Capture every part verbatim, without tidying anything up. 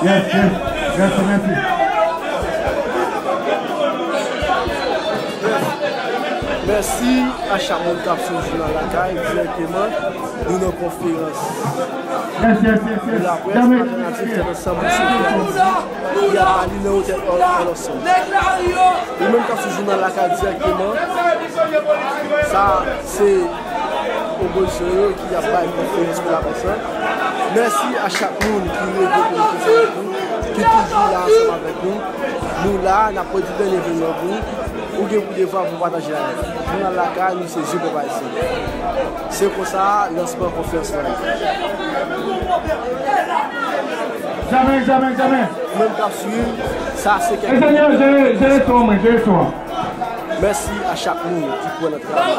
Yes, yes. Yes, mèsi. Mèsi a chak moun k ap swiv Jounal Lakay dirèkteman. Nou nan konferans Yes, yes, yes, yes. Laprès, alternatif tèt ansanm pou sou ki ap ba li nan wotè an, an ansanm. Ou menm k ap swiv Jounal Lakay dirèkteman, sa se opozisyon yo ki ap bay konferans pou laprès la. Mèsi a chak moun ki rete pou ki toujou la ansanm avèk nou. Nou la, n ap pwodui dènye evenman pou ou. Ou gen pou devwa pou pataje avèk nou. Jounal Lakay, nou se zye pèp ayisyen. Se konsa, lansman konferans lan ye. Jamè, jamè, jamè. Ou menm k ap swiv, sa se kèk Enjenyè, jere, jere son an mwen, jere son an. Mèsi a chak moun ki kwè nan travay.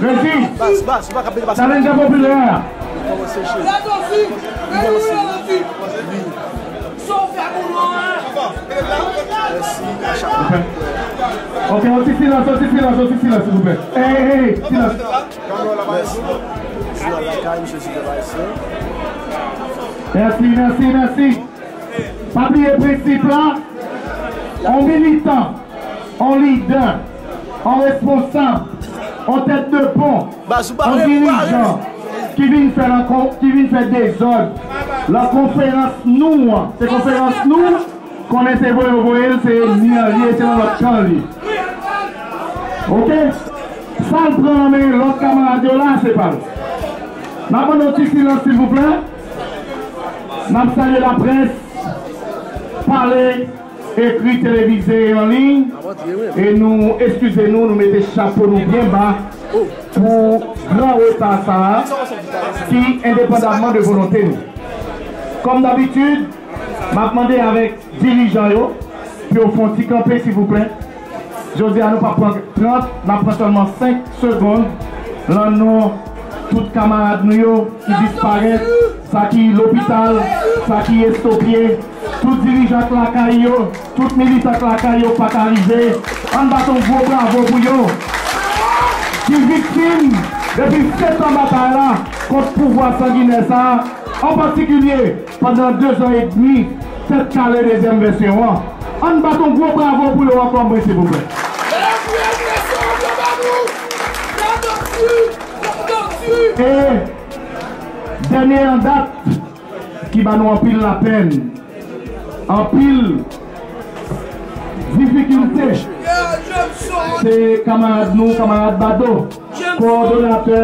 Regi, bas, bas, ou pa ka pede bas. Challenger popilè a. Li kòmanse cheri. Li kòmanse. Wi. Sa w fè pou nou an? Mèsi a chak moun. Ok, yon ti silans, yon ti silans, yon ti silans, silvouplè. Ey, ey, ey, silans. Mèsi. Jounal Lakay, misye Sylvain Maïsien. Mèsi, mèsi, mèsi. Pa bliye prensip la. On militan, on lidè, on responsab, on tèt de pon, on dirijan ki vin fè lankon-, ki vin fè dezòd lan konferans nou an. Se konferans nou, konnen se voye yo voye l, se ènmi an li ye, se nan lòt kan li ye. Ok? Sa l pran nan men lòt kamarad yo la, se pa l. N ap mande yon ti silans, silvouplè. N ap salye laprès, pale, ekri, televize e an liy. E nou eskize nou, nou mete chapo nou byen ba pou gran reta sa a ki endepandamman de volonte nou. Kòm dabitid, m ap mande avèk dirijan yo pou yo fè yon ti kanpe, silvouplè. Jodi a, nou p ap pran trant, n ap pran sèlman senk segonn. Lan non tout kamarad nou yo ki disparèt, sa ki lopital, sa ki estopye, tout dirijan k lakay yo, tout militan k lakay yo pa ka rive, ann bat yon gwo bravo pou yo. Ki viktim depi sèt an batay la kont pouvwa sanginè sa a, an patikilye pandan de zan edmi, Tèt Kale dezyèm vèsyon an. Ann bat yon gwo bravo pou yo ankò, mwen, silvouplè. E dènye an dat ki ba nou anpil lapenn, anpil difikilte, se kamarad nou, kamarad Bado, kowòdonatè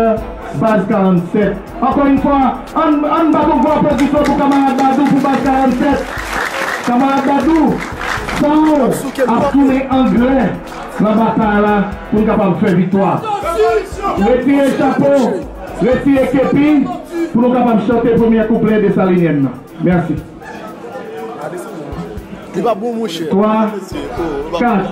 Baz karannsèt. Ankò yon fwa, ann, ann bat yon gwo aplodisman pou kamarad Badou pou Baz karannsèt. Kamarad Badou, san w ap tounen anglè nan batay la pou n kapab fè viktwa. Retire chapo, retire kepi pou nou kapab chante premyè kouplè Desalinyèn nan. Mèsi. Li pa bon, monchè. Twa, kat.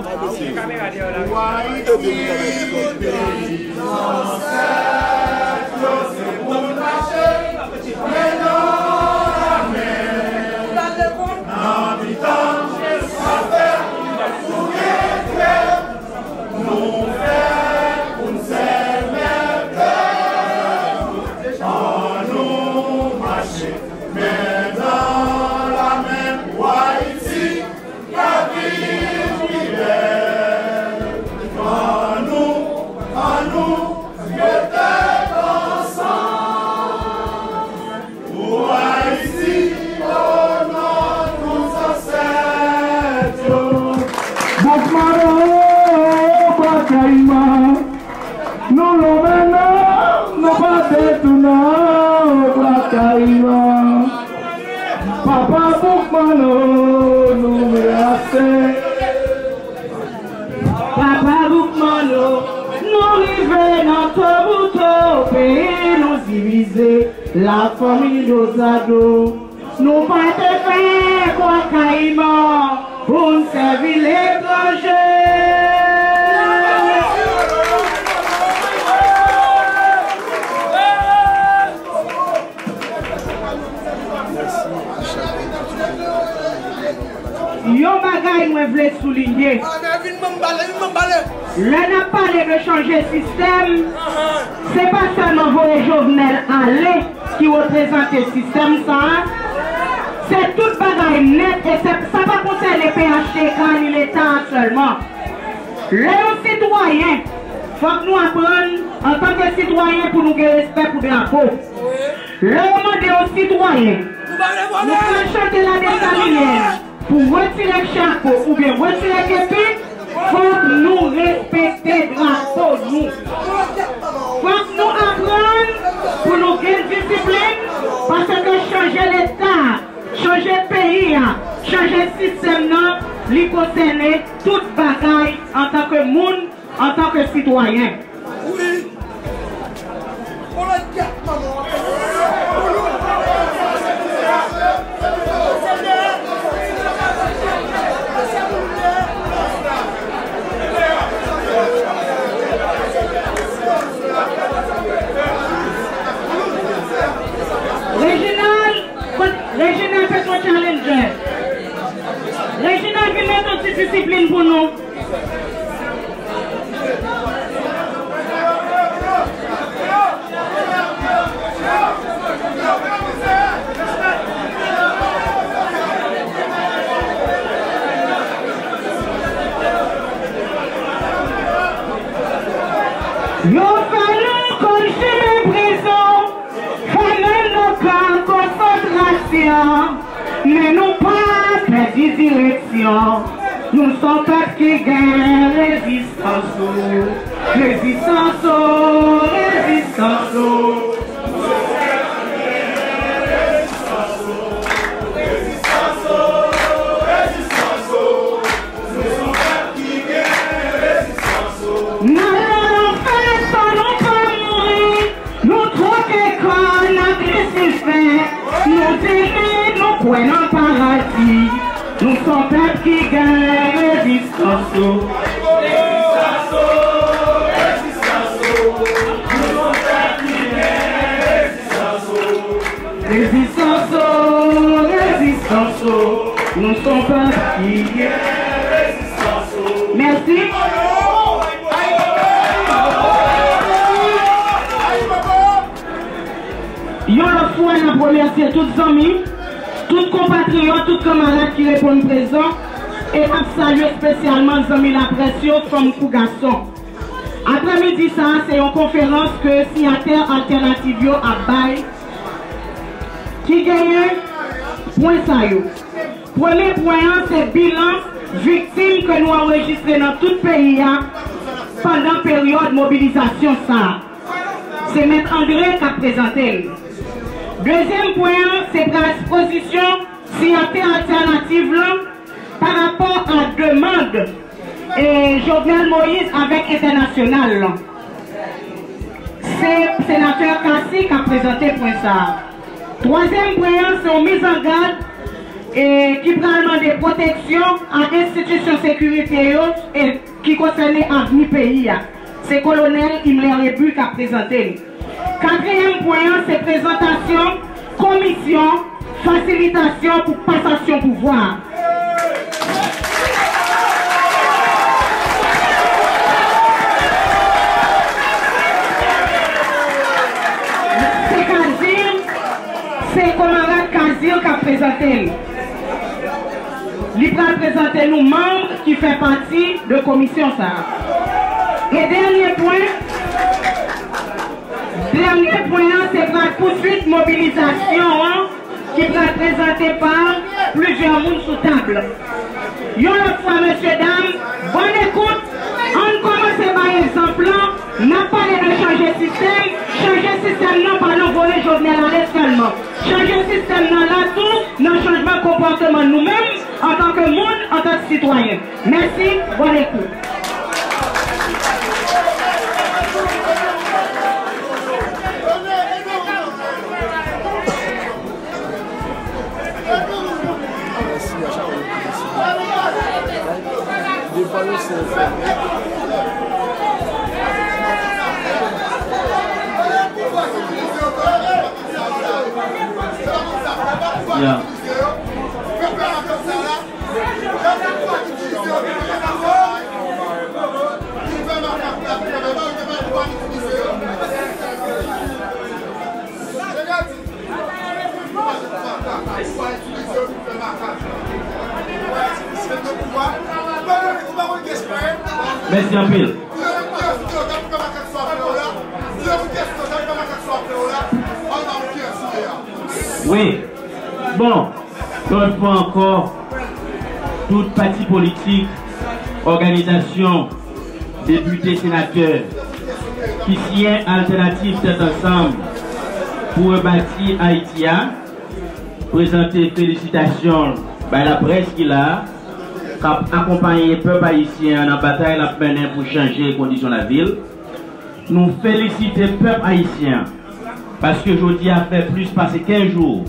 Men nan lamen pou Ayiti ka vin pi bèl. Annou, annou, mete ansanm pou Ayiti, o non tout zansèt yo. Boukman, o, Bwa Kayiman. Nou lonmen non, nou pa detounen, o Bwa Kayiman. Papa Boukman, o, nou menase. Papa Boukman, o, nou rive nan Tobouto, peyi nou divize, lafanmi dozado. Nou pa te fè Bwa Kayiman pou n sèvi letranje. Yon bagay mwen vle souliye. Lè n ap pale de chanje sistèm, se pa sèlman voye Jovenel ale ki reprezante sistèm sa a, Se tout bagay nèt e se, sa pa konsène P H T K ni Leta a sèlman. Lè yon sitwayen, fòk nou aprann, antanke sitwayen, pou nou gen respè pou drapo. Lè yo mande yon sitwayen, nou pral chante La Dessalinienne, pou retire chapo oubyen retire kepi, fòk nou respekte drapo nou. Fòk nou aprann pou nou gen disiplin, paske chanje Leta, chanje peyi a, chanje sistèm nan, li konsène tout bagay antanke moun, antanke sitwayen. Reginald, Reginald, fè son challenger. Reginald, vin mete yon ti disiplin pou nou. Yo fè nou konn chimen prizon. Fèmen nan kan konsantrasyon, men nou pa pèdi direksyon. Nou s on pèp ki gen rezistans ou, rezistans ou, rezistans ou. N al nan lanfè san nou pa mouri. Nou twoke kò n ak Lisifè. Nou di li nou kwè nan paradi. Nou s on pèp ki gen rezistans ou. Rezistans o, rezistans o, nou s on pèp ki gen rezistans o. Mèsi. Yon lòt fwa, n ap remèsye tout zanmi, tout konpatriyòt, tout kanmarad ki reponn prezan, e n ap salye espesyalman zanmi laprès yo, fanm kou gason. Aprèmidi sa a, se yon konferans ke siyatè altènatif yo ap bay ki genyen pwen sa yo. Premye pwen an, se bilan viktim ke nou anrejistre nan tout peyi a pandan peryòd mobilizasyon sa a. Se Mèt André k ap prezante l. Dezyèm pwen an, se pral pozisyon siyatè altènatif lan pa rapò a demann, e, Jovenel Moïse avèk entènasyonal lan. Se senatè Cassy k ap prezante pwen sa a. Twazyèm pwen an, se yon mizangad, e, ki pral mande pwoteksyon a enstitisyon sekirite yo, e, ki konsène avni peyi a. Se Kolonèl Himmler Rébu k ap prezante l. Katriyèm pwen an, se prezantasyon komisyon fasilitasyon pou pasasyon pouvwa. Se Kazim, se konmarad Kazim k ap prezante l. Li pral prezante nou manm ki fè pati de komisyon sa a. E dènye pwen, dènye pwen an, se pral pouswit mobilizasyon an ki pral prezante pa plizyè moun sou tab. Yon lòt fwa, mesye dam, bòn ekout, ann kòmanse bay egzanp lan. N ap pale de chanje sistèm, chanje sistèm nan pa nan voye Jovenel ale sèlman. Chanje sistèm nan la tou nan chanjman konpòteman nou menm antanke moun, antanke sitwayen. Mèsi, bòn ekout. Ya. Mèsi anpil. Wi. Bon, yon lòt fwa ankò, tout pati politik, òganizasyon, depite, senatè ki siyen Altènativ Tèt Ansanm pou Rebati Ayiti a, prezante felisitasyon l bay laprès ki la a, k ap akonpaye pèp ayisyen an nan batay l ap mennen pou chanje kondisyon lavi l. Nou felisite pèp ayisyen an, paske jodi a fè plis pase kenz jou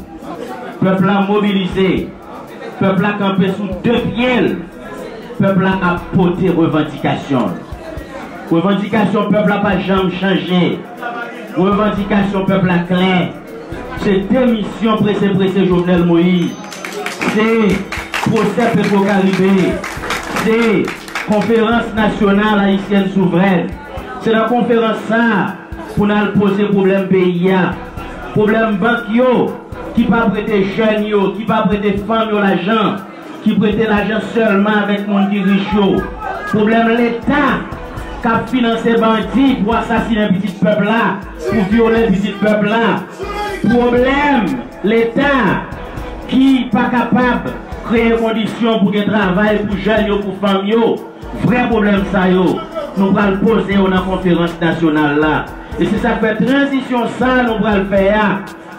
pèp la mobilize, pèp la kanpe sou de pye l, pèp la ap pote revandikasyon l. Revandikasyon pèp la pa janm chanje. Revandikasyon pèp la klè. Se demisyon prese prese Jovenel Moïse. Se pwosè Petro Caribe. Se konferans nasyonal ayisyèn souvrèn. Se nan konferans sa a pou n al poze pwoblèm peyi a. Pwoblèm bank yo, ki pa prete jèn yo, ki pa prete fanm yo lajan, ki prete lajan sèlman avèk moun ki rich yo. Pwoblèm Leta k ap finanse bandi pou asasinen pitit pèp la, pou vyole pitit pèp la. Pwoblèm Leta ki pa kapab kreye kondisyon pou gen travay pou jèn yo, pou fanm yo. Vrè pwoblèm sa yo, nou pral poze yo nan konferans nasyonal la. E se sa k fè tranzisyon sa a nou pral fè a,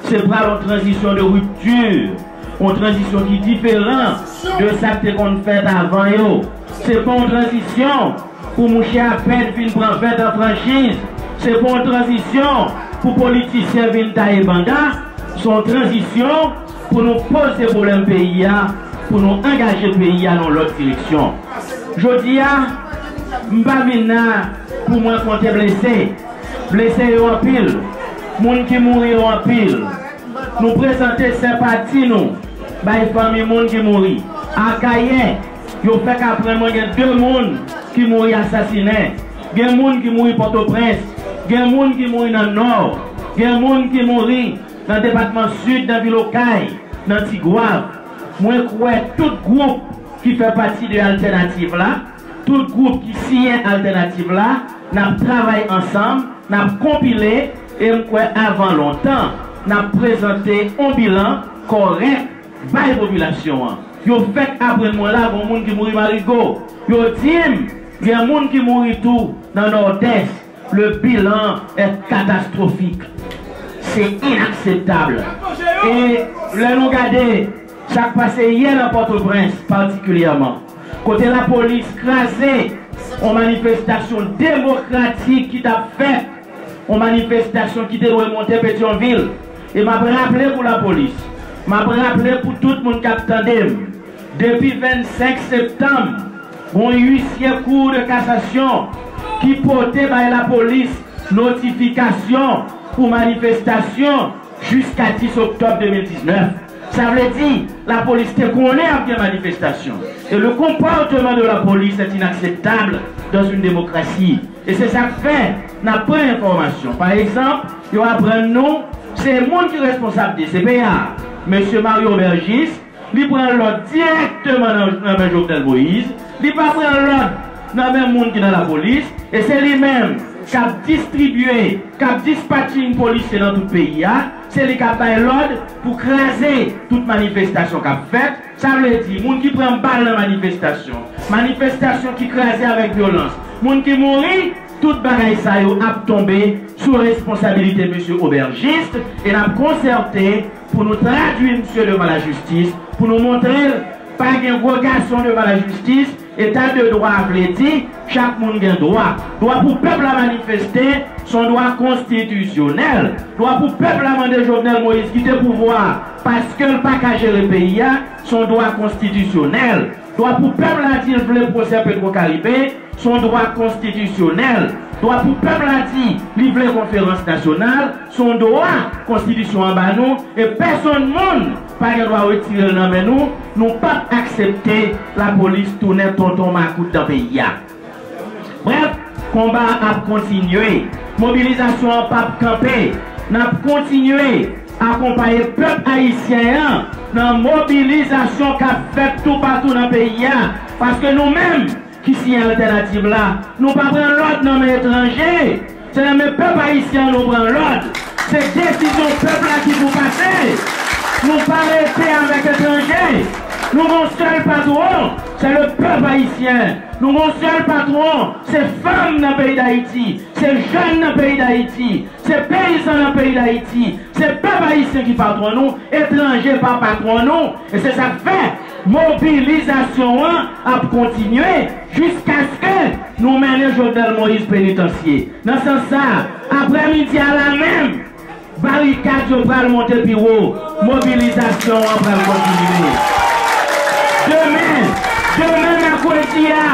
se pral yon tranzisyon de ripti, yon tranzisyon ki diferan de sa k te konn fèt avan yo. Se pa yon tranzisyon pou mouche apèn fin pran vèt an franchiz. Se pa yon tranzisyon pou politisyen vin taye banda. Se yon tranzisyon pou nou poze pwoblèm peyi a, pou nou angaje peyi a nan lòt direksyon. Jodi a, m pa vin la pou mwen konte blese. Blese yo anpil. Moun ki mouri yo anpil. Nou prezante senpati nou bay fanmi moun ki mouri. Akayè, yo fèk aprann mwen gen de moun ki mouri asasinen. Gen moun ki mouri Pòtoprens. Gen moun ki mouri nan Nò. Gen moun ki mouri nan depatman Sid, nan vil Okay, nan Tigwav. Mwen kwè tout gwoup ki fè pati de altènativ la, tout gwoup ki siyen altènativ la, n ap travay ansanm, n ap konpile, e m kwè avan lontan, n ap prezante yon bilan kòrèk bay popilasyon an. Yo fèk aprann mwen la, gon moun ki mouri Marigo. Yo di m, gen moun ki mouri tou nan Nòdès. Le bilan est catastrophique. Se inakseptab. E lè nou gade sa k pase yè nan Pòtoprens patikilyèman, kote lapolis kraze yon manifestasyon demokratik ki t ap fèt, yon manifestasyon ki te dwe monte Petyonvil. E m ap raple pou lapolis, m ap raple pou tout moun k ap tande m, depi vennsenk septanm, gon isye Cour de cassation ki pote bay lapolis notifikasyon pou manifestasyon jiska dis oktòb de mil diznèf. Sa vle di, lapolis te konnen ap gen manifestasyon. Et le comportement de la police est inacceptable dans une démocratie. E se sa k fè n ap pran enfòmasyon. Pa egzanp, yo aprann nou se moun ki responsab de C P A, mesye Mario Aubergiste, li pran lòd dirèkteman nan, nan men Jovenel Moïse. Li pa pran lòd nan men moun ki nan lapolis. E se li menm k ap distribye, k ap dispatching polisye nan tout peyi a. Se li k ap bay lòd pou kraze tout manifestasyon k ap fèt. Sa vle di, moun ki pran bal nan manifestasyon, manifestasyon ki kraze avèk vyolans, moun ki mouri, tout bagay sa yo ap tonbe sou responsabilite mesye Aubergiste, e n ap konsète pou nou tradui misye devan lajistis, pou nou montre l pa gen gwo gason devan lajistis. Eta de dwa a vle di, chak moun gen dwa. Dwa pou pèp la manifeste, se yon dwa konstitisyonèl. Dwa pou pèp la mande Jovenel Moïse kite pouvwa a, paske l pa ka jere peyi a, se yon dwa konstitisyonèl. Dwa pou pèp la di l vle pwosè Petro Caribe, se yon dwa konstitisyonèl. Dwa pou pèp la di li vle konferans nasyonal, se yon dwa konstitisyon an ba nou, e pèsonn moun pa gen dwa retire l nan men nou. Nou p ap aksepte lapolis tounen tonton makout nan peyi a. Brèf, konba a ap kontinye. Mobilizasyon an p ap kanpe. N ap kontinye akonpaye pèp ayisyen an Nan mobilizasyon k ap fèt toupatou nan peyi a, paske nou menm ki siyen altènativ la, nou pa pran lòd nan men etranje. Se nan men pèp ayisyen an nou pran lòd. Se desizyon pèp la ki pou pase. Nou pa rete avèk etranje. Nou gon sèl patwon, se le pèp ayisyen. Nou gon sèl patwon, se fanm nan peyi Dayiti, se jèn nan peyi Dayiti, se peyizan nan peyi Dayiti. Se pèp ayisyen ki patwon nou, etranje pa patwon nou. E se sa k fè mobilizasyon an ap kontinye jiskaske nou mennen Jovenel Moïse penitansye. Nan sans sa, aprèmidi a la menm, barikad yo pral monte pi wo, mobilizasyon an pral kontinye. Demen, demen mèkredi a,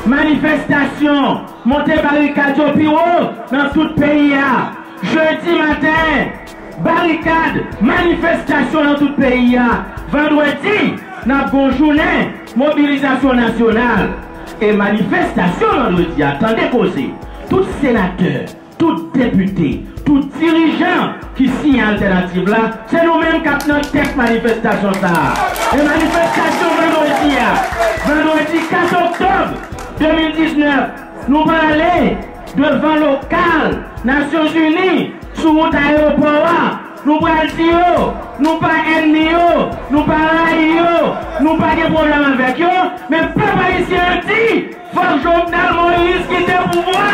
manifestasyon, monte barikad yo pi wo nan tout peyi a. Jedi maten, barikad, manifestasyon nan tout peyi a. Vandredi, n ap gon jounen mobilizasyon nasyonal. E manifestasyon vandredi a, tande koze. Tout senatè, tout depite, tout dirijan ki siyen altènativ la, se nou menm k ap nan tèt manifestasyon sa a. E manifestasyon vandredi a, vandredi kat oktòb de mil diznèf, nou prale devan lokal Nasyonzini sou wout ayewopò a. Nou pral di yo, nou pa ènmi yo, nou pa rayi yo, nou pa gen pwoblèm avèk yo, men pèp ayisyen an di, fòk Jovenel Moïse kite pouvwa.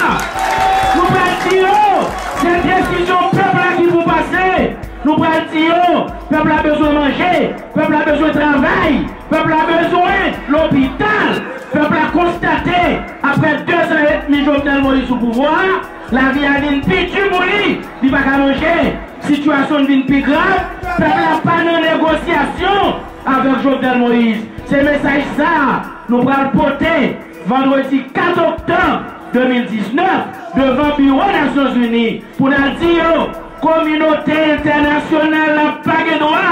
Nou pral di yo, se desizyon pèp la ki pou pase. Nou pral di yo, pèp la bezwen manje, pèp la bezwen travay, pèp la bezwen lopital. Pèp la konstate, aprè dezan edmi Jovenel Moïse sou pouvwa a, lavi a vin pi di pou li, li pa ka manje, sitiyasyon l vin pi grav, pèp la pa nan negosyasyon avèk Jovenel Moïse. Se mesaj sa a nou pral pote vandredi kat oktòb de mil diznèf devan biwo Nasyonzini pou n al di yo, kominote entènasyonal la pa gen dwa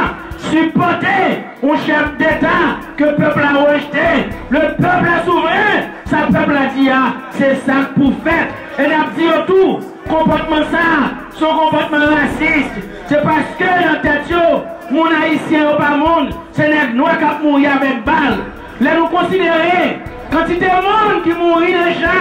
sipòte yon chèf deta ke pèp la rejte. Le peuple est souverain, sa pèp la di a, se sa k pou fèt. E n ap di yo tou, konpòtman sa a, se yon konpòtman rasis. Se paske nan tèt yo, moun ayisyen yo pa moun, se nèg nwa k ap mouri avèk bal. Lè nou konsidere kantite moun ki mouri deja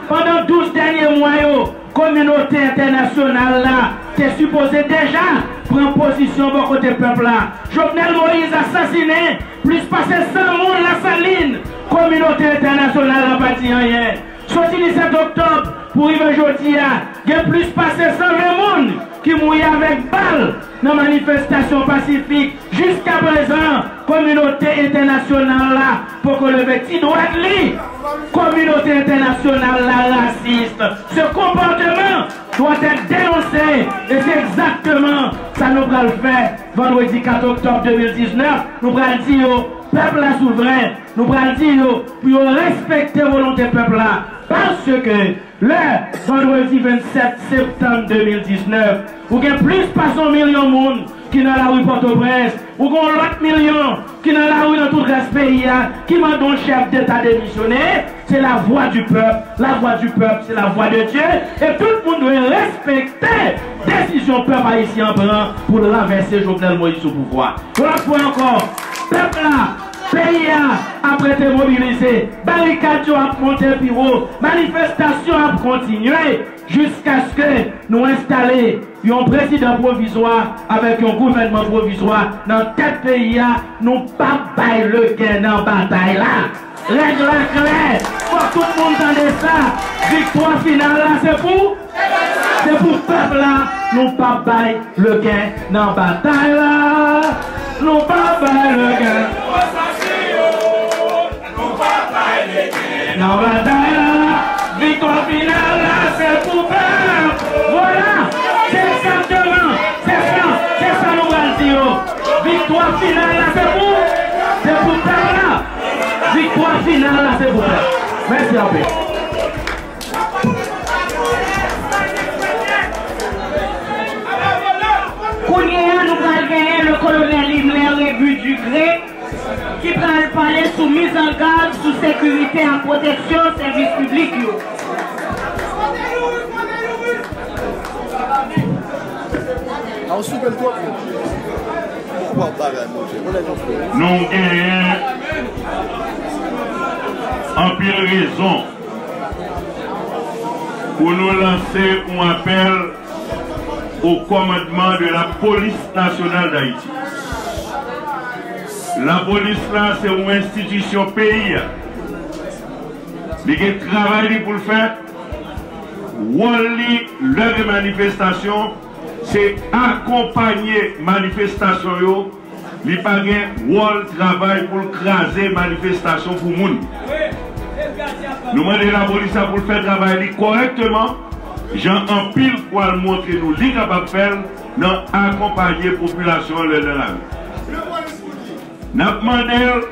pandan douz dènye mwa yo, kominote entènasyonal la te sipoze deja pran pozisyon bò kote pèp la. Jovenel Moïse asasinen plis pase san moun Lasalin. Kominote entènasyonal la pa di anyen. Soti disèt oktòb pou rive jodi a, gen plis pase san ven moun ki mouri avèk bal nan manifestasyon pasifik. Jiskaprezan, kominote entènasyonal la poko leve ti dwèt li. Kominote entènasyonal la rasis. Ce comportement doit être dénoncé. E se egzakteman sa nou pral fè vandredi kat oktòb de mil diznèf. Nou pral di yo, pèp la souvren. Nou pral di yo pou yo respekte volonte pèp la. Paske lè vandredi vennsèt septanm de mil diznèf, ou gen plis pase yon milyon moun ki nan lari Pòtoprens, ou gen yon lòt milyon ki nan lari nan tout rès peyi a, ki mande yon chèf deta demisyone, se la voix du peuple. La voix du peuple, c'est la voix de Dieu. E tout moun dwe respekte desizyon pèp ayisyen an pran pou l ranvèse Jovenel Moïse sou pouvwa. Yon lòt fwa ankò, pèp la, peyi a ap rete mobilize. Barikad yo ap monte pi wo. Manifestasyon ap kontinye jiskaske nou enstale yon prezidan pwovizwa avèk yon gouvènman pwovizwa nan tèt peyi a. Nou p ap bay legen nan batay la. Règ la klè. Fòk tout moun tande sa. Viktwa final la se pou, se pou pèp la. Nou p ap bay legen nan batay la. Nou p ap bay legen. Nan batay la, viktwa final la, se pou pèp. Vwala, se egzakteman, se sa, se sa nou pral di yo. Viktwa final la, se pou, se pou pèp la. Viktwa final la, se pou pèp. Mèsi anpil. Kounye a, nou pral genyen le colonel Himmler Rébu Dugré, ki pral pale sou mizangad sou sekirite ak pwoteksyon sèvis piblik yo. A w souke l twòp. Nou genyen anpil rezon pou nou lanse yon apèl o kòmandman de la Police Nationale d'Haïti. Lapolis la se yon enstitisyon peyi a. Li gen travay li pou l fè. Wòl li lè gen manifestasyon, se akonpanye manifestasyon yo. Li pa gen wòl travay pou l kraze manifestasyon pou moun. Nou mande lapolis la pou l fè travay li kòrèkteman, jan anpil fwa l montre nou li kapab fè l nan akonpanye popilasyon an lè l nan lari. N ap mande l,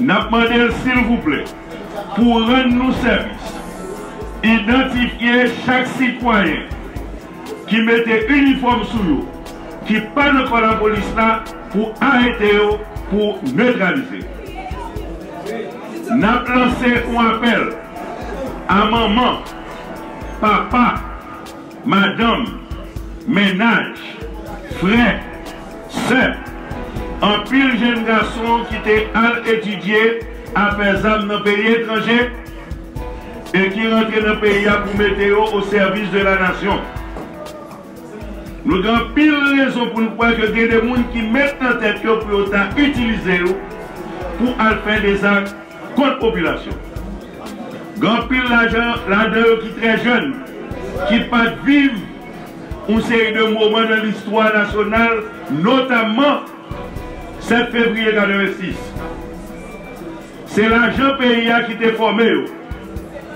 n ap mande l silvouplè pou rann nou sèvis, idantifye chak sitwayen ki mete inifòm sou yo, ki pa nan kò lapolis la, pou arete yo, pou netralize. N ap lanse yon apèl a manman, papa, madanm, mennaj, frè, sè, anpil jèn gason ki te al etidye afè zam nan peyi etranje e ki rantre nan peyi a pou mete yo o sèvis de la nasyon. Nou gen anpil rezon pou n kwè ke gen de moun ki met nan tèt yo pou yo ta itilize yo pou al fè de zak kont popilasyon. Gen anpil lajan ladan yo ki trè jèn, ki pa t viv yon seri de moman nan listwa nasyonal, notamman sèt fevriye katrevensis. Se lajan peyi a ki te fòme yo.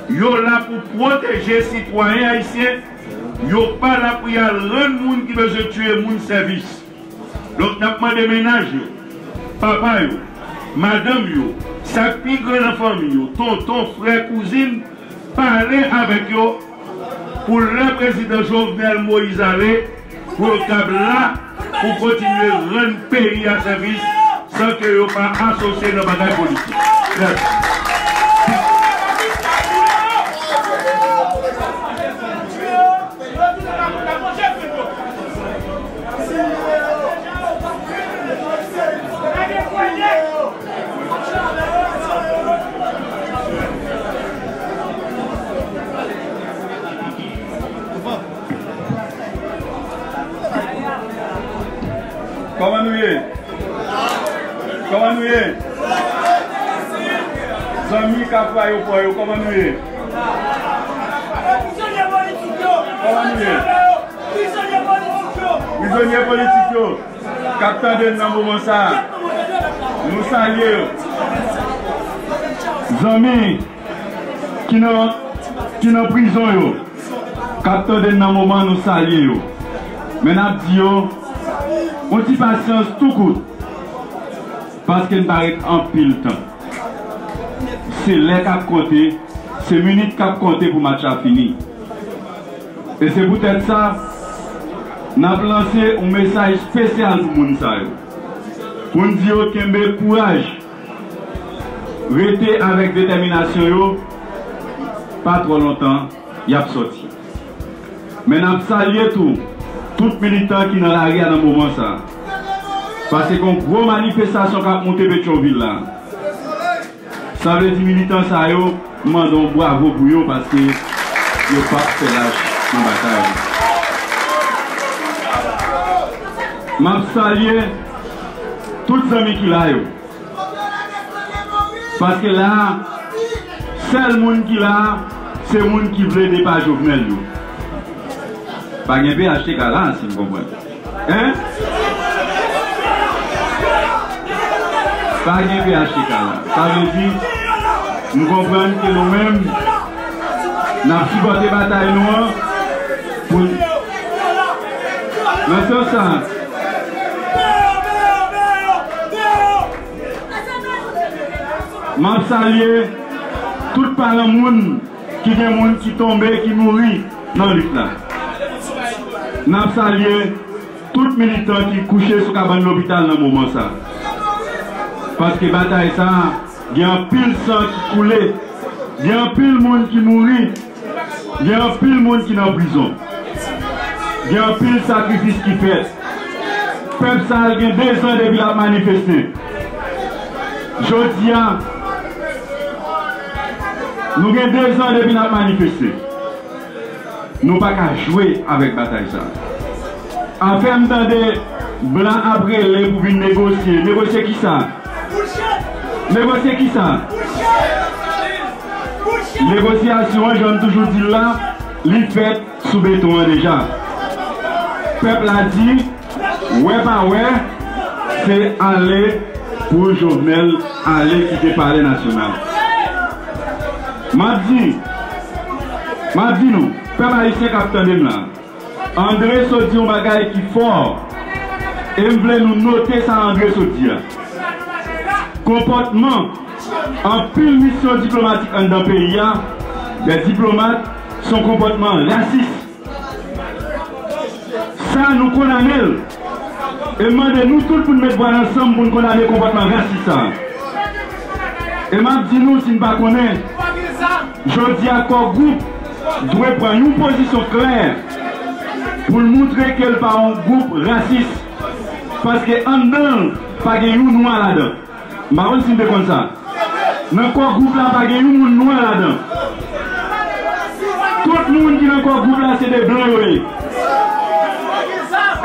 Yo la pou pwoteje sitwayen ayisyen, yo pa la pou y al rann moun ki bezwen tiye moun sèvis. Donk, n ap mande mennaj yo, papa yo, madanm yo, sa k pi gran nan fanmi yo, tonton, frè, kouzin, pale avèk yo pou lè prezidan Jovenel Moïse ale, pou yo kab la pou kontinye rann peyi a sèvis san ke yo pa asosye nan bagay politik. Mèsi. Kòman nou ye? Kòman nou ye? Zanmi k ap ayewopò yo, kòman nou ye? Kòman nou ye? Prizonye politik yo k ap tande n nan moman sa a, nou salye yo. Zanmi ki nan, ki nan prizon yo, k ap tande n nan moman, nou salye yo. Men n ap di yo, yon ti pasyans tou kout, paske n pa ret anpil tan. Se lè k ap konte, se minit k ap konte pou match la fini. E se poutèt sa, n ap lanse yon mesaj espesyal pou moun sa yo. Pou n di yo kenbe kouraj, rete avèk detèminasyon yo, pa twò lontan, y ap sòti. Men n ap salye tou, tout militan ki nan lari a nan moman sa a. Paske gen yon gwo manifestasyon k ap moute Petyonvil la. Sa vle di militan sa yo, m mande yon bwavo pou yo paske yo p ap fè lach nan batay. M ap salye tout zanmi ki la yo. Paske la a, sèl moun ki la a, se moun ki vle depa Jovenel yo. Pa gen P H T K la, si m konprann. Hein? Pa gen P H T K la. Sa vle di, m konprann ke nou menm, n ap sipòte batay nou an pou, nan sans sa, m ap salye tout paran moun ki gen moun ki tonbe, ki mouri nan lit la. N ap salye tout militan ki kouche sou kabann lopital nan moman sa. Paske batay sa, gen anpil san ki koule, gen anpil moun ki mouri, gen anpil moun ki nan prizon. Gen anpil sakrifis ki fèt. Pèp sa a gen de zan depi l ap manifeste. Jodi a, nou gen de zan depi n ap manifeste. Nou pa ka jwe avèk batay sa a. Afè m tande blan ap rele pou vin negosye. Negosye kisa? Negosye kisa? Negosyasyon an, jan m toujou di l la, li fèt sou beton an deja. Pèp la di, wè pa wè, se ale pou Jovenel ale kite Palè Nasyonal. M ap di, m ap di nou, pèp ayisyen k ap tande m la, André sot di yon bagay ki fò, e m vle nou note sa André sot di a. Konpòtman anpil misyon diplomatik anndan peyi a, de diplomat, se yon konpòtman rasis. Sa, nou kondane l. E m mande nou tout pou n met vwa n ansanm pou n kondane konpòtman rasis sa a. E m ap di nou, si n pa konnen, jodi a, Core Group dwe pran yon pozisyon klè pou l montre ke l pa yon gwoup rasis, paske anndan l pa gen yon nwa ladan. M pa konn si n te konn sa. Nan Core Group la, pa gen yon moun nwa ladan. Tout moun ki nan Core Group la, se de blan yo ye.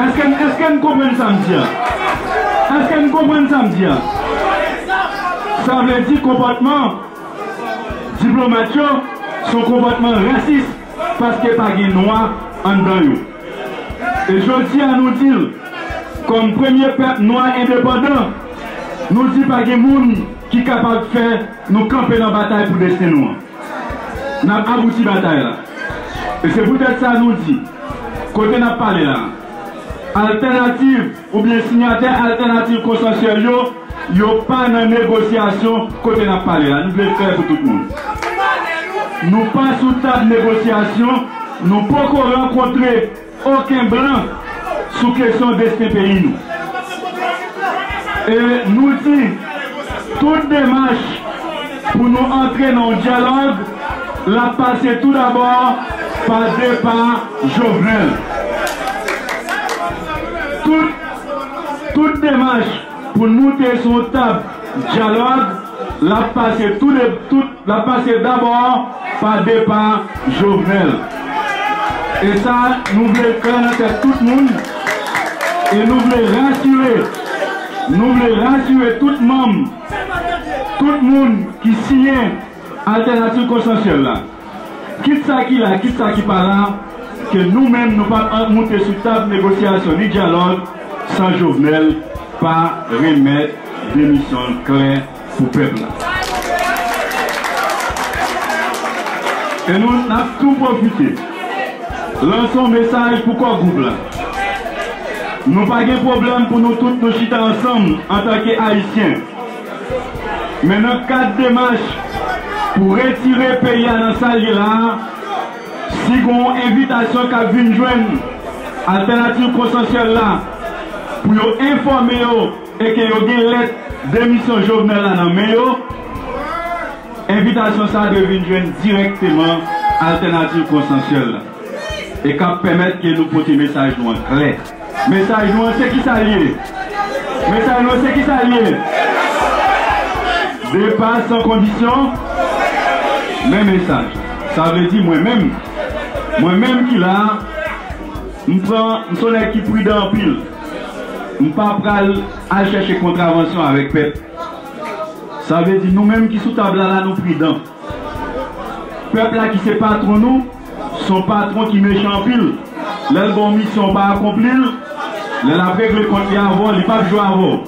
Èske, èske n konprann sa m di a? Èske n konprann sa m di a? Sa vle di konpòtman diplomat yo se yon konpòtman rasis paske pa gen nwa anndan yo. E jodi a nou di l, kòm premye pèp nwa endepandan, nou di pa gen moun ki kapab fè nou kanpe nan batay pou desten nou an. N ap abouti batay la. E se poutèt sa nou di, kote n ap pale la, altènativ oubyen siyatè altènativ konsansyèl yo, yo pa nan negosyasyon kote n ap pale la. Nou vle klè pou tout moun. Nou pa sou tab negosyasyon, nou poko rankontre okenn blan sou kesyon desten peyi nou. E nou di, tout demach pou nou antre nan yon dyalòg, l ap pase tou dabò pa depa Jovenel. Tout, tout demach pou n moute sou yon tab dyalòg, l ap pase tou de, tout, l ap pase dabò pa depa Jovenel. E sa, nou vle l klè nan tèt tout moun, e nou vle rasire, nou vle rasire tout manm, tout moun ki siyen altènativ konsansyèl la. Kit sa ki la, kit sa ki pa la, ke nou menm nou p ap moute sou tab negosyasyon ni dyalòg san Jovenel pa remèt demisyon l klè pou pèp la. E nou, n ap tou pwofite lanse yon mesaj pou Core Group la. Nou pa gen pwoblèm pou nou tout nou chita ansanm antanke Ayisyen. Men nan kad demach pou retire peyi a nan sa l ye la a, si gen yon envitasyon k ap vin jwenn Altènativ Konsansyèl la pou yo enfòme yo e ke yo gen lèt demisyon Jovenel la nan men yo, envitasyon sa a dwe vin jwenn dirèkteman Altènativ Konsansyèl la e k ap pèmèt ke nou pote mesaj nou an klè. Mesaj nou an se kisa l ye? Mesaj nou an se kisa l ye? Depa san kondisyon. Men mesaj. Sa vle di mwen menm, mwen menm ki la a, m pran, m se yon nèg ki pridan anpil. M pa pral al chèche kontravansyon avèk pèp. Sa vle di nou menm ki sou tab la la, nou pridan. Pèp la ki se patwon nou, se yon patwon ki mechan anpil. Lè l ba w misyon, w pa akonpli l, lè l ap regle kont li avè w, li p ap jwe avè w.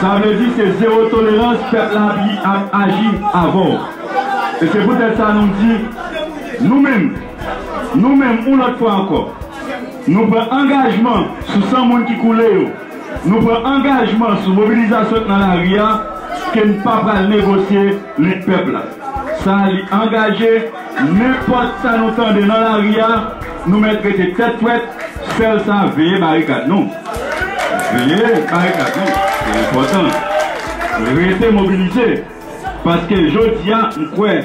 Sa vle di se zewo tolerans pèp la ap, ap aji avè w. E se poutèt sa nou di, nou menm, nou menm, yon lòt fwa ankò, nou pran angajman sou san moun ki koule yo. Nou pran angajman sou mobilizasyon k nan lari a, ke n pa pral negosye lit pèp la. Sa a, li angaje, nenpòt sa nou tande nan lari a, nou mèt rete tèt frèt, sèl sa, veye barikad nou. Veye barikad nou, se enpòtan. Rete mobilize, paske jodi a, m kwè,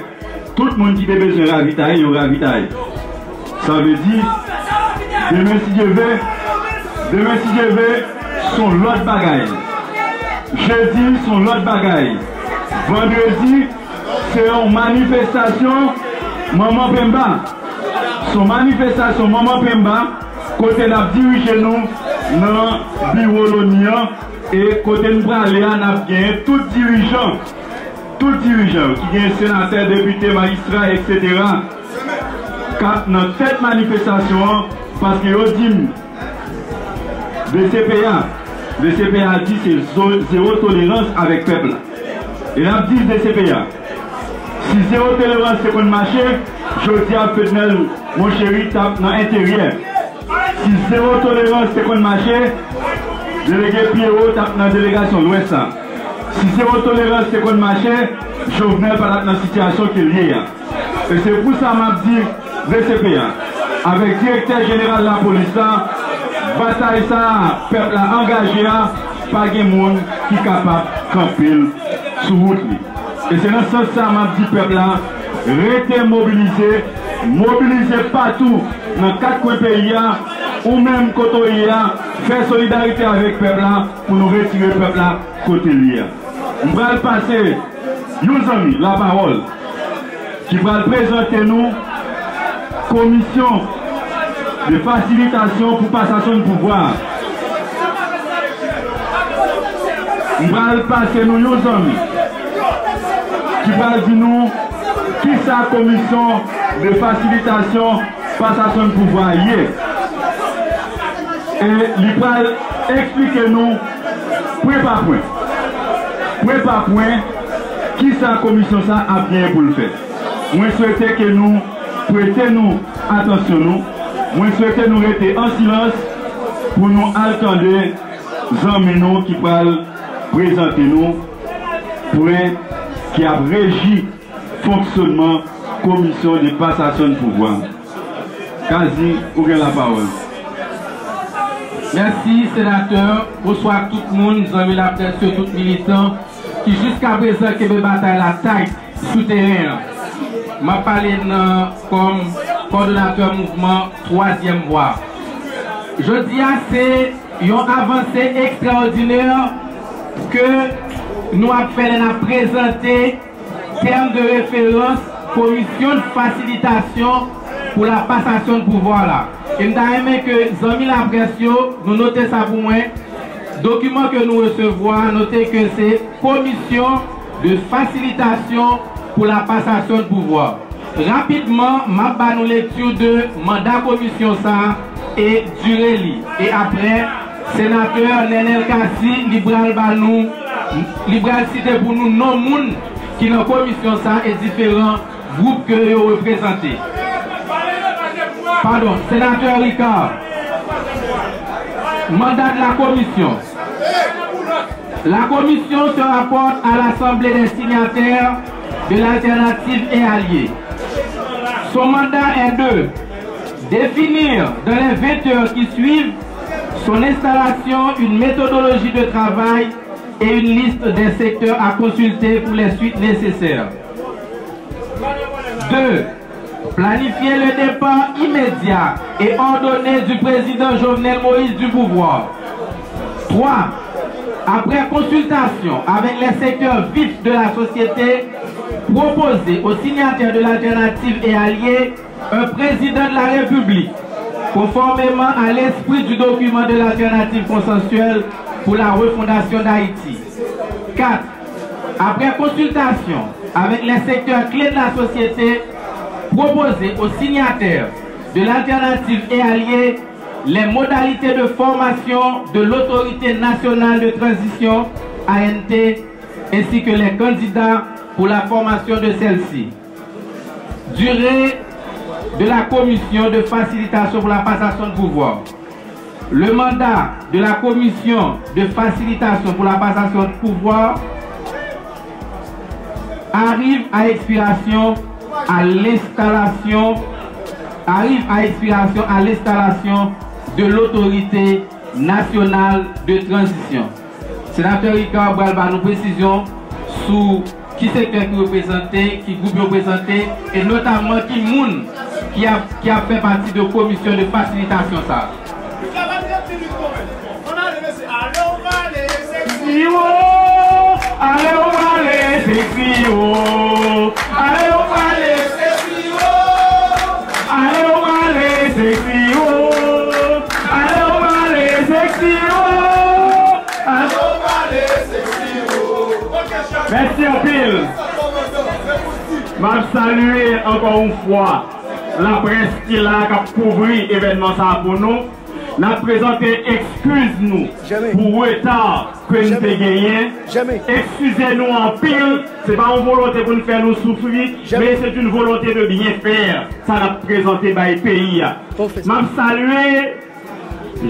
tout moun ki te bezwen ravitaye, yo ravitaye. Sa vle di, demen si Dye ve, demen si Dye ve, Se yon lòt bagay. Jedi, se yon lòt bagay. Vandredi, se yon manifestasyon Manman Pemba. Se yon manifestasyon Manman Pemba kote n ap dirije nou nan biwo Loni an e kote n prale a, n ap genyen tout dirijan, tout dirijan yo ki gen senatè, depite, majistra, etsetera, k ap nan tèt manifestasyon an, paske yo di m, V C P A, V C P A di se zo-, zewo tolerans avèk pèp la. E n ap di V C P A, si zewo tolerans te konn mache, jodi a Fednel Monchéry t ap nan enteryè. Si zewo tolerans te konn mache, delege Pierrot t ap nan delegasyon Lwès la. Si zewo tolerans te konn mache, Jovenel pa t ap nan sitiyasyon ke l ye a. E se pou sa m ap di V C P A, avèk direktè jeneral lapolis la, batay sa a pèp la angaje a, pa gen moun ki kapab kanpe l sou wout li. E se nan sans sa a m ap di pèp la, rete mobilize, mobilize patou nan kat kwen peyi a, ou menm kote w ye a, fè solidarite avèk pèp la pou nou retire pèp la kote l ye a. M pral pase yon zanmi lapawòl ki pral prezante nou komisyon de fasilitasyon pou pasasyon de pouvwa. M pral pase nou yon zanmi ki pral di nou kisa komisyon de fasilitasyon pasasyon de pouvwa ye. E li pral eksplike nou pwen pa pwen, pwen pa pwen, kisa komisyon sa ap genyen pou l fè. Mwen swete ke nou prete nou atansyon nou. Mwen swete nou rete an silans pou nou al tande zanmi nou ki pral prezante nou pwen ki ap reji fonksyonman komisyon de pasasyon de pouvwa. Kazi, ou gen lapawòl. Mèsi, senatè. Bonswa tout moun, zanmi laprès yo, tout militan ki jiskaprezan kenbe batay la tayt sou teren an. M ap pale nan kòm kòdonatè mouvman Twazyèm Vwa. Jodi a, se yon avanse ekstraòdinè ke nou ap fè lè n ap prezante tèm de referans Komisyon de Fasilitasyon pou la Pasasyon de Pouvwa la. E m ta renmen ke zanmi laprès yo, nou note sa pou mwen, dokiman ke nou resevwa, note ke se Komisyon de Fasilitasyon pou la Pasasyon de Pouvwa. Rapidman, m ap ba nou lekti de manda komisyon sa a e dire li. E apre, senatè Nenel Cassy, li pral ba nou, li pral site pou nou non moun ki nan komisyon sa a e diferan gwoup ke yo reprezante. Padon, senatè Ricard. Mandat de la commission. La commission se rapporte à l'Assemblée des signataires de l'alternative et alliés. Son mandat est de définir dans les vingt heures qui suivent son installation une méthodologie de travail et une liste des secteurs à consulter pour les suites nécessaires. Deux, planifier le départ immédiat et ordonné du président Jovenel Moïse du pouvoir. Trois, après consultation avec les secteurs vifs de la société, proposer aux signataires de l'alternative et alliés un président de la République, conformément à l'esprit du document de l'alternative consensuelle pour la refondation d'Haïti. Quatre, après consultation avec les secteurs clés de la société, proposer aux signataires de l'alternative et alliés les modalités de formation de l'Autorité nationale de transition, A N T, ainsi que les candidats pour la formation de celle-ci. Durée de la commission de facilitation pour la passation de pouvoir. Le mandat de la commission de facilitation pour la passation de pouvoir arrive à expiration à l'installation, arrive à expiration à l'installation de l'autorité nationale de transition. Senatè Ricard pral ba nou presizyon sou ki sektè ki reprezante, ki gwoup yo reprezante, e notamman ki moun ki ap, ki ap fè pati de komisyon de fasilitasyon sa a. Seksi wo, ale w prale seksi wo. Ale w prale seksi wo. Ale w prale seksi wo. Ale w prale seksi wo. Ale w prale seksi wo. Mèsi anpil. M ap salye ankò yon fwa laprès ki la k ap kouvri evènman sa a pou nou. N ap prezante ekskiz nou pou reta ke n te genyen. Eskize nou anpil. Se pa yon volonte pou n fè nou soufri, men se yon volonte de byen fè. Sa n ap prezante bay peyi a. M ap salye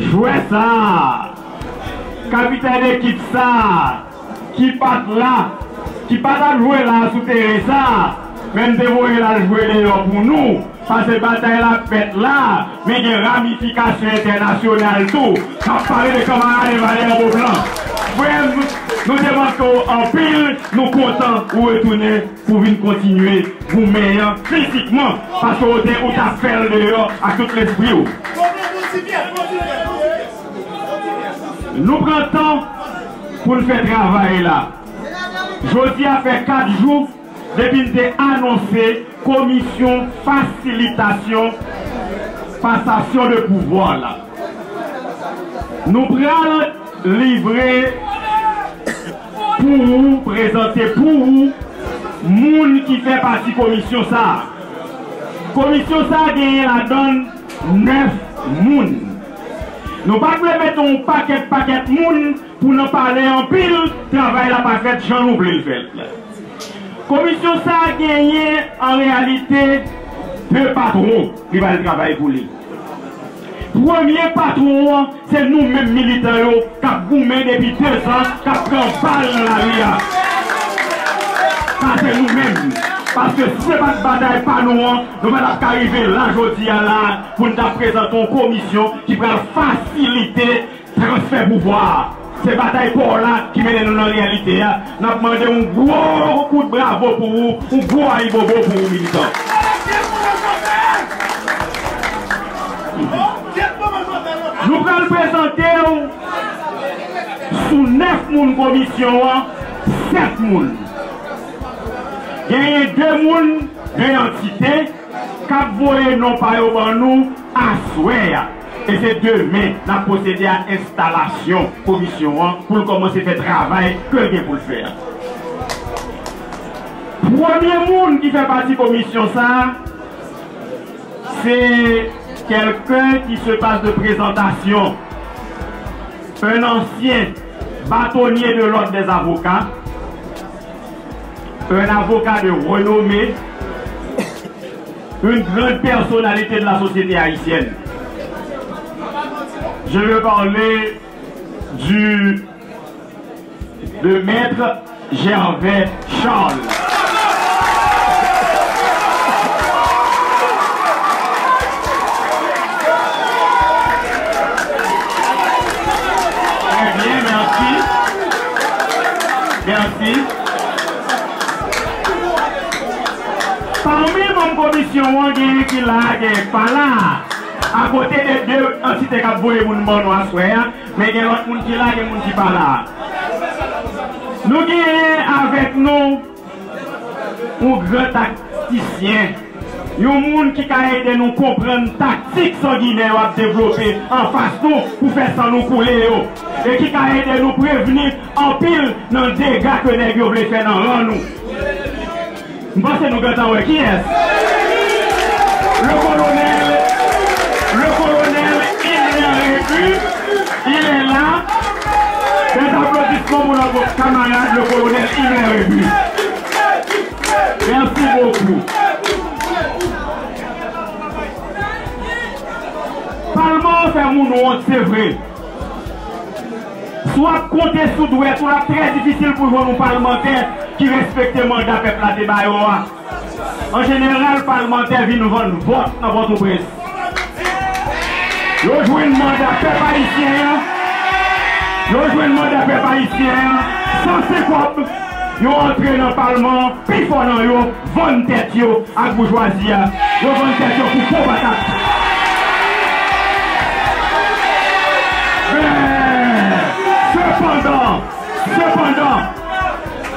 jwè sa a, kapitèn ekip sa a, ki pa t la, ki pa t ap jwe la sou teren sa a, men m te voye l al jwe deyò pou nou, paske batay la ap fèt la, men gen ramifikasyon entènasyonal tou, k ap pale de kanmarad Valè Boblan. Frè m, nou te manke w anpil, nou kontan ou retounen pou vin kontinye goumen an fizikman, paske w te, ou t ap fè l deyò ak tout lespri w. Nou pran tan pou n fè travay la. Jodi a fè kat jou depi n te anonse komisyon fasilitasyon pasasyon de pouvwa la. Nou pral livre pou ou, prezante pou ou moun ki fè pati komisyon sa a. Komisyon sa a genyen ladan l nèf moun. Nou pa dwe mete yon pakèt pakèt moun pou nan pale anpil, travay la pa fèt jan nou vle l fèt. Komisyon sa a genyen an reyalite de patwon ki pral travay pou li. Premye patwon an, se nou menm militan yo k ap goumen depi dezan, k ap pran bal nan lari a. Sa se nou menm. Paske si se pa t batay pa nou an, nou pa t ap ka rive la jodi a la pou n ta prezante yon komisyon ki pral fasilite transfè pouvwa a. Se batay pa w la ki mennen nou nan reyalite a. N ap mande yon gwo kout bravo pou ou, yon gwo ayibobo pou ou, militan. Nou pral prezante w sou nèf moun komisyon an, sèt moun. Genyen de moun, de antite, k ap voye non pa yo ban nou aswè a. E se demen n ap pwosede a enstalasyon komisyon an pou l kòmanse fè travay ke l gen pou l fè a. Premye moun ki fè pati komisyon sa a, c'est quelqu'un qui se passe de présentation. Un ancien bâtonnier de l'ordre des avocats, un avocat de renommée, une grande personnalité de la société haïtienne. Je veux parler du, de Maître Gervais Charles. Très bien, merci. Merci. Pami manm komisyon an, genyen ki la, genyen ki pa la. Akote de de antite k ap voye moun ban nou aswè a, men gen lòt moun ki la, gen moun ki pa la. Nou genyen avèk nou yon gran taktisyen, yon moun ki ka ede nou konprann taktik sanginè yo ap devlope anfas nou pou fè san nou koule yo, e ki ka ede nou prevni anpil nan dega ke nèg yo vle fè nan ran nou. M panse nou gentan wè kiyès. Le colonel, le colonel Himmler Rébu, il est là. Des applaudissements pour notre camarade, le colonel Himmler Rébu. Merci beaucoup. Palman an fè moun wont, se vre. Si w ap konte sou dwèt ou, l ap trè difisil pou jwenn yon palmantè ki respekte manda pèp la te ba yo a. An jeneral, palmantè vin vann vòt nan Pòtoprens. Yo jwenn manda pèp ayisyen an, yo jwenn manda pèp ayisyen an san se kòb. Yo antre nan palman an, pifò nan yo vann tèt yo ak boujwazi a. Yo vann tèt yo pou po patat. Men, sepandan, Sepandan,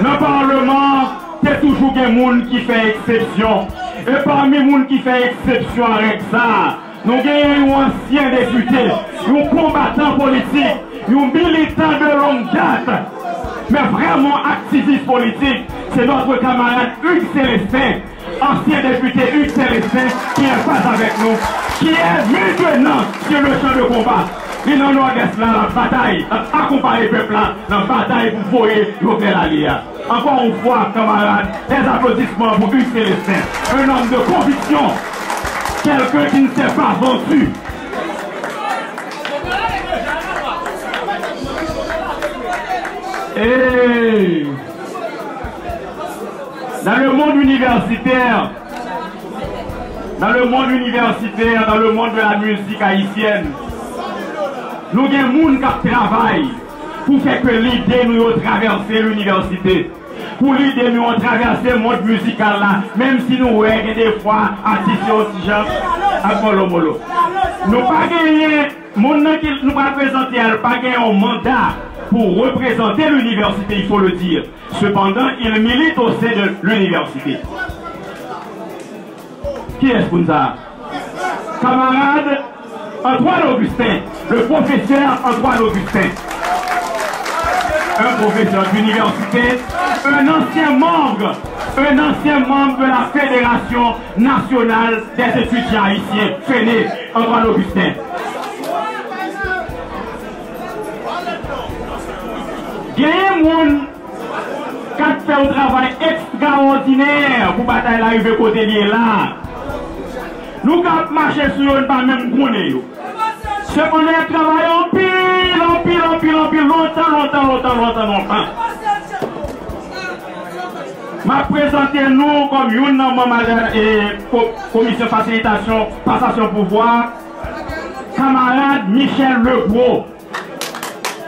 nan palman an, te toujou gen moun ki fè eksepsyon. E pami moun ki fè eksepsyon a règ sa a, nou genyen yon ansyen depite, yon konbatan politik, yon militan de longue date, men vrèman aktivis politik, se notre camarade Hugues Célestin, ancien député Hugues Célestin, qui est en face avec nous, qui est maintenant sur le champ de combat. Li nan Nòdès la, l ap batay, l ap akonpaye pèp la nan batay pou voye Jovenel ale a. Encore une fois, camarades, des applaudissements pour Hugues Célestin, un homme de conviction, quelqu'un qui ne s'est pas vendu. Et dans le monde universitaire, dans le monde universitaire, dans le monde de la musique haïtienne, nou gen moun k ap travay pou fè ke lide nou yo travèse linivèsite, pou lide nou yo travèse mond mizikal la, menm si nou wè gen de fwa atis yo ti jan ap molomolo. Nou pa genyen, moun nan ki nou pral prezante a, l pa gen yon manda pou reprezante linivèsite, il faut le dire. Cependant, il milite au sein de l'université. Kiyès moun sa a? Camarade Antoine Augustin, le professeur Antoine Augustin. Un professeur d'université, un ancien membre, un ancien membre de la Fédération nationale des étudiants haïtiens, FENE, Antoine Augustin. Genyen moun k ap fè yon travay ekstraòdinè pou batay la rive kote li ye la. Nou ka ap mache sou yo, n pa menm konnen yo. Sepandan, y ap travay anpil, anpil, anpil, anpil, lontan, lontan, lontan, lontan, lontan. M ap prezante nou kòm youn nan manm al-, e, ko-, komisyon fasilitasyon pasasyon pouvwa, kamarad Michel Legros.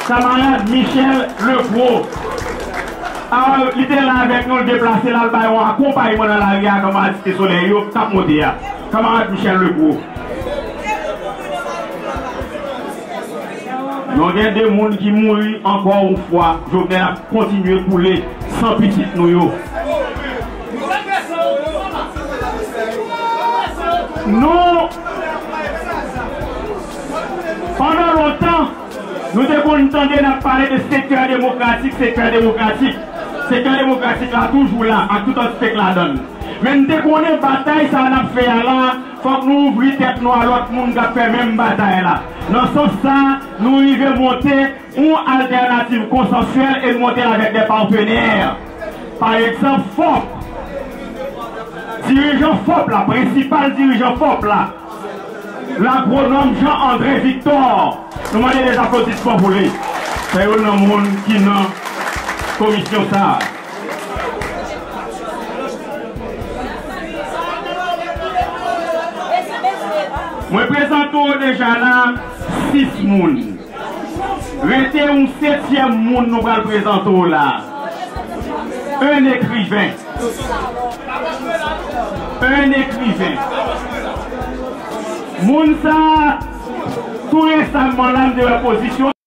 Kamarad Michel Legros. A, li te la avèk nou, l deplase l al bay yon akonpayman nan lari a, kamarad Site Solèy yo k ap monte a. Kamarad Michel Legros. Nou gen de moun ki mouri, ankò yon fwa, Jovenel ap kontinye koule san pitit nou yo. Nou, pandan lontan, nou te konn tande n ap pale de sektè demokratik, sektè demokratik. Sektè demokratik la toujou la, ak tout antite k ladan l. Men n te konnen batay sa a n ap fè a la, fòk nou ouvri tèt nou a lòt moun k ap fè menm batay la. Nan sans sa, nou rive monte yon altènativ konsansyèl e n monte l avèk de patenè. Pa egzanp, fòp. Dirijan fòp la, prensipal dirijan fòp la, lagwonòm Jean André Victor. Nou mande de aplodisman pou li. Se youn nan moun ki nan komisyon sa a. Mwen prezante w deja la sis moun. Rete yon setyèm moun nou pral prezante w la. Un écrivain. Un écrivain. Moun sa a, tou resaman la, m te wè pozisyon.